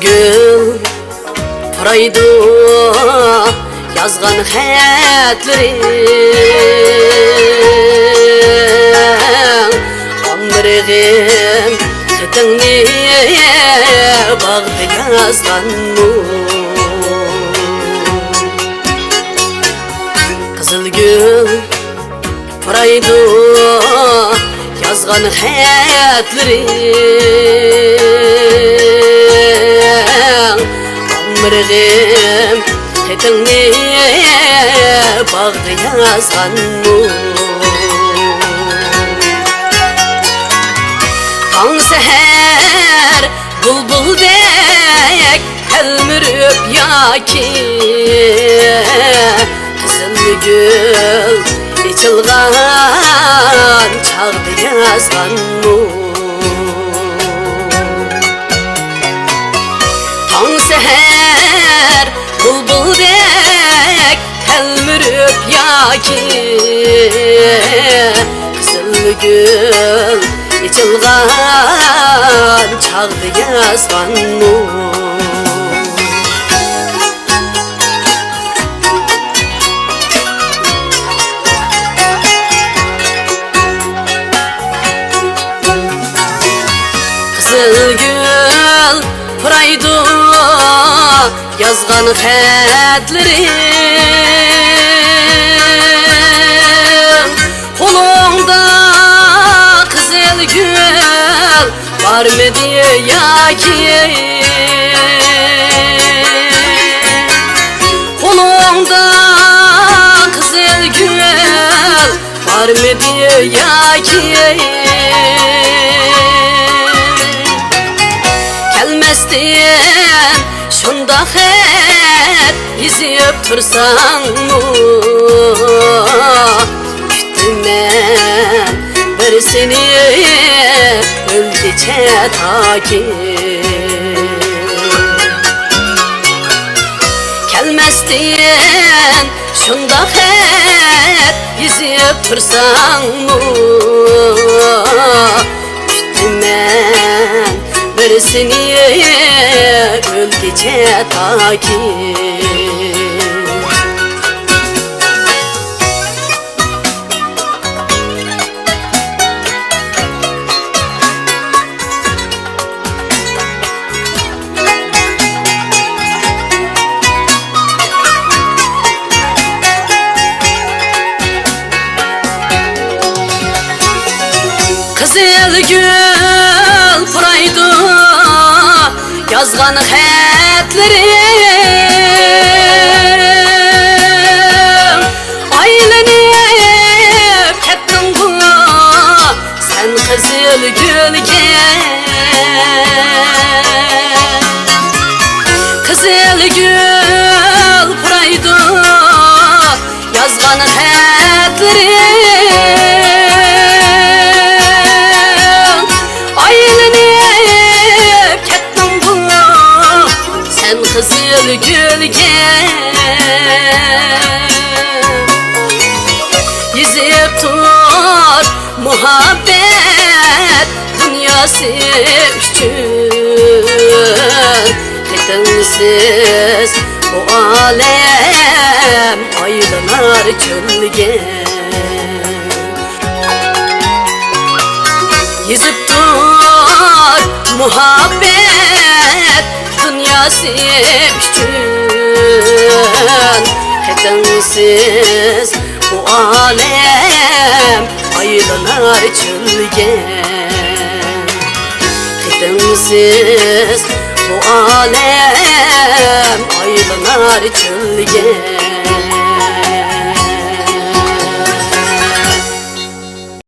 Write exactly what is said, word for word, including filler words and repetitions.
گۈل پۇرايدۇ يازغان خەتلىرىڭ، ئامرىغىم خېتىڭنى باغدا يازغانمۇ؟ قىزىل گۈل پۇرايدۇ يازغان خەتلىرىڭ، ئامرىغىم خېتىڭنى باغدا يازغانمۇ؟ تاڭ سەھەر بۇلبۇلدەك تەلمۈرۈپ ياكى قىزىل گۈل ئېچىلغان چاغدا يازغانمۇ؟ تاڭ سەھەر بۇلبۇلدەك تەلمۈرۈپ ياكى قىزىل گۈل ئېچىلغان چاغدا يازغانمۇ؟ قىزىل گۈل پۇرايدۇ يازغان خەتلىرىڭ، قولۇڭدا قىزىل گۈل بارمىدى ياكى؟ قولۇڭدا قىزىل گۈل بارمىدى ياكى؟ كەلمەستىن شۇنداق خەت يېزىپ تۇرساڭمۇ، كۈتىمەن بىر سېنى ئۆلگىچە تاكى. كەلمەستىن شۇنداق خەت يېزىپ تۇرساڭمۇ، كۈتىمەن بىر سېنى ئۆلگىچە تاكى. قىزىل گۈل پۇرايدۇ يازغان خەتلىرىم، ئايلىنىپ كەتتىڭغۇ سەن قىزىل گۈلگە. قىزىل گۈل پۇرايدۇ يازغان خەتلىرىم، ئايلىنىپ كەتتىڭغۇ سەن قىزىل گۈلگە. يېزىپ تۇر مۇھەببەت دۇنياسى ئۈچۈن، خېتىڭسىز بۇ ئالەم ئايلىنار چۆلگە. يېزىپ تۇر مۇھەببەت دۇنياسى ئۈچۈن، خېتىڭسىز بۇ ئالەم ئايلىنار چۆلگە. خېتىڭسىز بۇ ئالەم ئايلىنار چۆلگە.